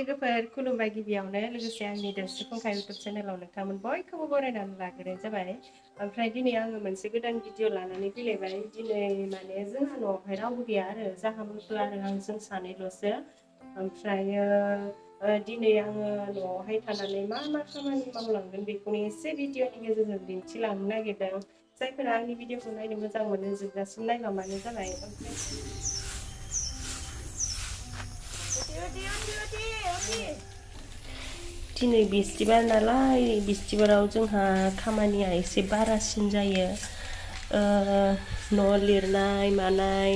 लोगोफोर खुलुमबाय गिबियावनो लोगोसे आंनि देरसि फुंखा इउटुब चेनेलाव नोंथांमोन बयखौबो बरायनानै लाग्रोनाय जाबाय। ओमफ्राय दिनै आङो मोनसे गोदान भिडिअ लानानै फैलायबाय। दिनै माने जोंहा न'आवहाय रावबो गैया आरो जाहा मोसौ आरो आं जों सानैल'सो। ओमफ्रायो दिनै आङो न'आवहाय थानानै मा मा खामानि मावलांगोन बेखौनो एसे भिडिअनि गेजेरजों दिन्थिलांनो नागिरदों। जायफोरा आंनि भिडिअखौ नायनो मोजां मोनो जोबजासिम नायलांबानो जाबाय। दिनै बिस्थिबार नालाय बिस्थिबाराव जोंहा खामानिया एसे बारासिन जायो। न' लिरनाय मानाय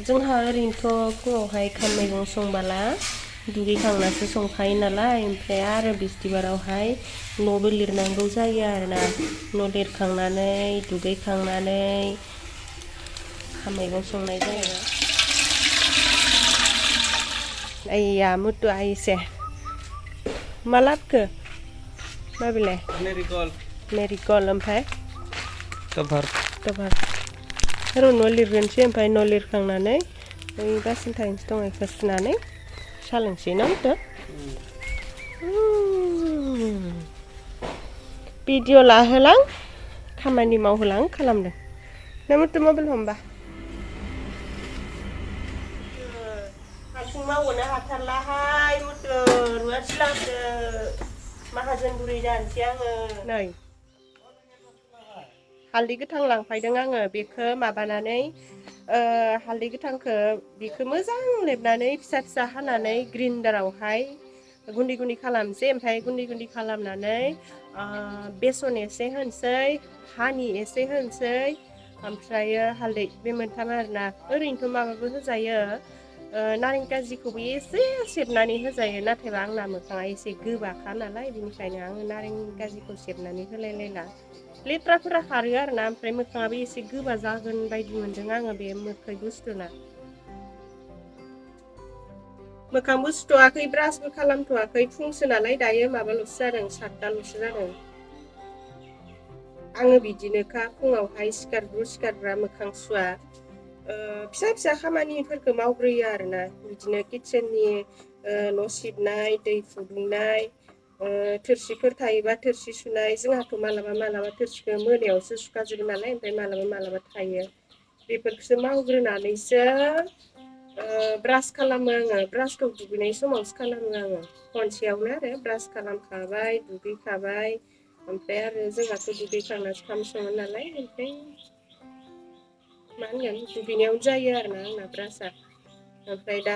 जोंहा ओरैनोथ' फुङावहाय ओंखाम मैगं संबाला दुगैखांनासो संखायो नालाय ओमफ्राय आरो बिस्थिबारावहाय न'बो लिरनांगौ जायो आरोना। न' लिरखांनानै दुगैखांनानै ओंखाम मैगं संनाय जायो। आइया मुतु आइसे मा लाबोखो माबिलाय मेरिकल ओमफ्राय कभार र' न' लिरग्रोनोसै ओमफ्राय न' लिरखांनानै बै बासिन थाइनसो दं बेखौ सुनानै साहा लोंसै ना मुतु भिडिअ लाहोलां खामानि मावहोलां खालामदों ना मुतु मबाइल हमबा हारसिं मावनो हाथारलाहाय मुतु रुवाथि लांदो माहाजोन बुरै जानोसै आङो नै हालदै गोथां लांफायदों आङो बेखौ माबानानै हालदै गोथांखौ बेखौ मोजां लेबनानै फिसा फिसा हानानै ग्रिन्डारावहाय गुन्दै गुन्दै खालामसै ओमफ्राय गुन्दै गुन्दै खालामनानै बेसन एसे होनोसै हानि एसे होनोसै ओमफ्रायो हालदै बे मोनथाम आरोना ओरैनोथ' माबाबो होजायो नारें काजिखौबो एसे सेबनानै होजायो नाथायबा आंना मोखाङा एसे गोबाखा नालाय बेनिखायनो आङो नारें काजिखौ सेबनानै होलायलायला लेथ्राफोरा खारो आरोना ओमफ्राय मोखाङाबो एसे गोबा जागोन बायदि मोनदों आङो बे मोखै बुस्थुना मोखांबो सुथ'वाखै ब्रासबो खालामथ'वाखै फुंसो नालाय दायो माबाल'सो जादों 7थाल'सो जादों आङो बिदिनोखा फुङावहाय सिखारग्रा मोखां सुवा फिसा फिसा खामानिफोरखौ मावग्रोयो आरोना बिदिनो किटसेननि न' सिबनाय दै फुदुंनाय थोरसिफोर थायोबा थोरसि सुनाय जोंहाथ' मालाबा मालाबा थोरसिखौ मोनायावसो सुखाजोबो नालाय ओमफ्राय मालाबा मालाबा थायो बेफोरखौसो मावग्रोनानैसो ब्रास खालामो आङो ब्रासखौ दुगैनाय समावसो खालामो आङो खनसेयावनो आरो ब्रास खालामखाबाय दुगैखाबाय ओमफ्राय आरो जोंहाथ' दुगैखांनासो ओंखाम सङो नालाय ओमफ्राय मा होनगोन दुगैनायावनो जायो आरोना आंना ब्रासआ ओमफ्राय दा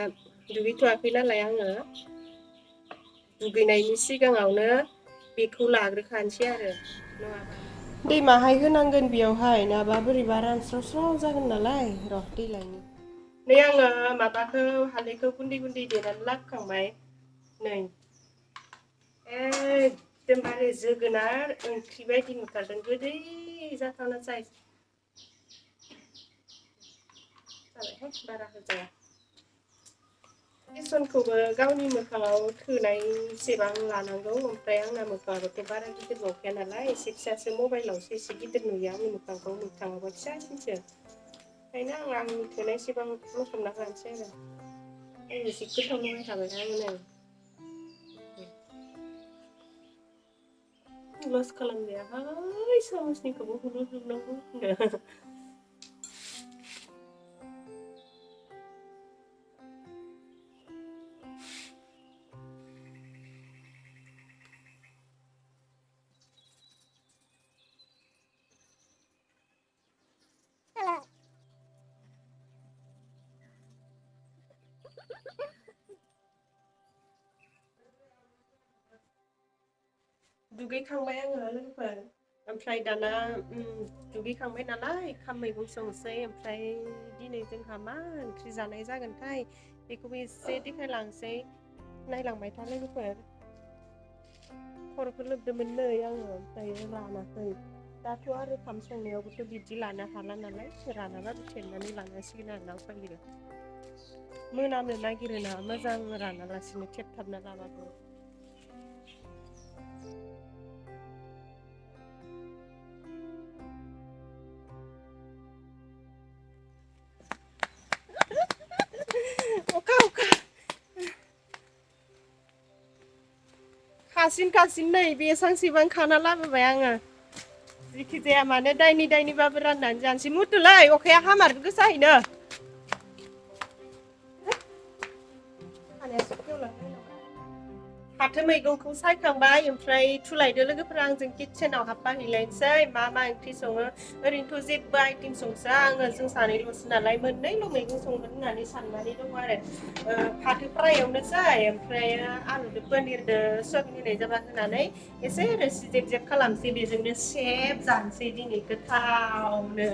दुगैथ'वाखै नालाय आङो दुगैनायनि सिगाङावनो बेखौ लाग्रोखानोसै आरो नङाबा दैमाहाय होनांगोन बेयावहाय नङाबा बोरैबा रानस्रावस्राव जागोन नालाय र' दै लायनि नै आङो माबाखौ हालदैखौ गुन्दै गुन्दै देनानै लाबोखांबाय नै एकदमबारे जोगोनार ओंख्रि बायदि नुथारदों गोदै जाथावना साइज जाबायहाय बारा होजाया बेसनखौबो गावनि मोखाङाव थोनायसेबां लानांगौ ओमफ्राय आंना मोखाङाबोथ' बारा गिदिर नंखाया नालाय एसे फिसासो मबाइलावसो एसे गिदिर नुयो आंनि मोखांखौ मोगथाङावबा फिसासिनसो ओंखायनो आंनि थोनायसेबां लखबना होनोसै आरो एसे गोथाव लगायखाबायना आङो लस खालामजायाहाय सामसनिखौबो हुलुजोबनांगौ होनदों दुगैखांबाय आङो लोगोफोर ओमफ्राय दाना दुगैखांबाय नालाय ओंखाम मैगं संसै ओमफ्राय दिनै जोंहा मा ओंख्रि जानाय जागोनथाय बेखौबो एसे देखायलांसै नायलांबाय था लोगोफोर खर'खौ लोबदोंमोन नै आङो ओमफ्राय रानाखै दाथ' आरो ओंखाम संनायावबोथ' बिदि लानो हाला नालाय रानाबाबो सेरनानै लानांसिगोन आरोना उफाय गैला मोनामनो नागिरो ना मोजां रानालासिनो थेबथाबना लाबाबो अखा खासिन नै बे सांसेबां खाना लाबोबाय आङो जिखि जाया मानो दायनिबाबो राननानै जानोसै मुथुलै अखाया हामारगो गोसायैनो फाथो मैगंखौ सायखांबाय ओमफ्राय थुलायदो लोगोफोरा आंजों किटचेनाव हाबफाहैलायनोसै मा ओंख्रि सङो ओरैनोथ' जेबो आइटेम संसा आङो जों सानैल'सो नालाय मोननैल' मैगं संगोन होननानै साननानै दङ आरो फाथो फ्राय एवनोसै ओमफ्राय आलुजों पनिरजों सयाबिन होनाय जाबा होनानै एसे रोसि जेब जेब खालामसै बेजोंनो सेब जानोसै दिनै गोथावनो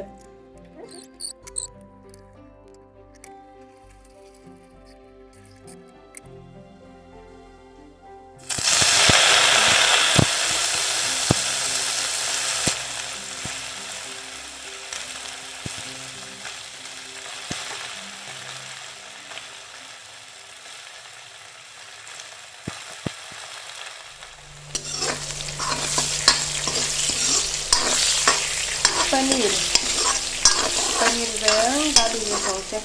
पनिरजों दालिजों संसै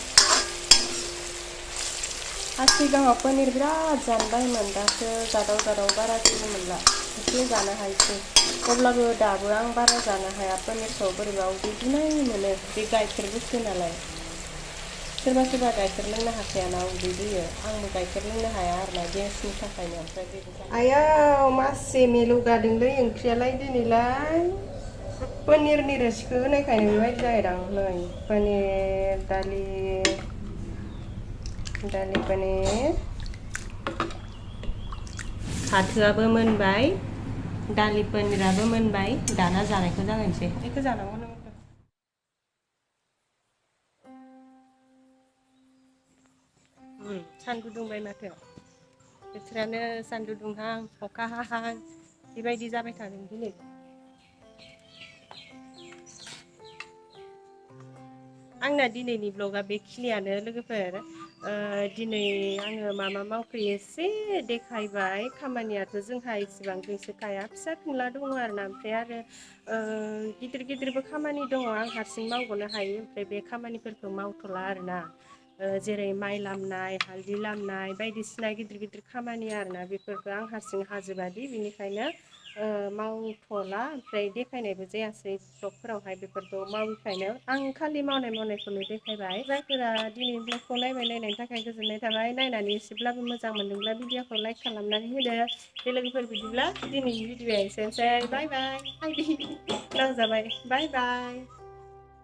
सिगाङाव पनिर बिराद जानो बायोमोन दासो जादाव बारा जेबो मोनला एसे जानो हायोसै अब्लाबो दाबो आं बारा जानो हाया पनिरखौ बोरैबा उदै दुनाय मोनो बे गाइखेर बुस्थु नालाय सोरबा गाइखेर लोंनो हाखायाना उदै दुयो आंबो गाइखेर लोंनो हाया आरोना गेसनि थाखायनो ओमफ्राय बेबो आयाव मासे मिलौगादोंलै ओंख्रियालाय दिनैलाय पनिरनि रोसिखौ होनायखायनो बेबायदि जायोदां नै पनिर दालि पनिर फाथोआबो मोनबाय दालि पनिराबो मोनबाय दाना जानायखौ जागायनोसै बेखौ जानांगौ नों सान्दुं दुंबाय माथो बोथोरानो सान्दुं दुंहां अखा हाहां बेबायदि जाबाय थादों दिनै आंना दिनैनि ब्लगा बेखिनियानो लोगोफोर दिनै आङो मा मावखो एसे देखायबाय खामानियाथ' जोंहा इसेबां गैसोखाया फिसा फिनला दङ आरोना ओमफ्राय आरो गिदिरबो खामानि दङ आं हारसिं मावग'नो हायो ओमफ्राय बे खामानिफोरखौ मावथ'ला आरोना जेरै माइ लामनाय हालदै लामनाय बायदिसिना गिदिर खामानि आरोना बेफोरखौ आं हारसिं हाजोबादि बेनिखायनो मावथ'ला ओमफ्राय देखायनायबो जायासै ब्लगफोरावहाय बेफोरखौ माविखायनो आं खालि मावनायखौनो देखायबाय जायफोरा दिनै ब्लगखौ नायनायनि थाखाय गोजोननाय थाबाय नायनानै एसेब्लाबो मोजां मोनदोंब्ला भिडिअखौ लाइक खालामनानै होदो दे लोगोफोर बिदिब्ला दिनैनि भिडिअआ एसेनोसै बाय नांजाबाय बाय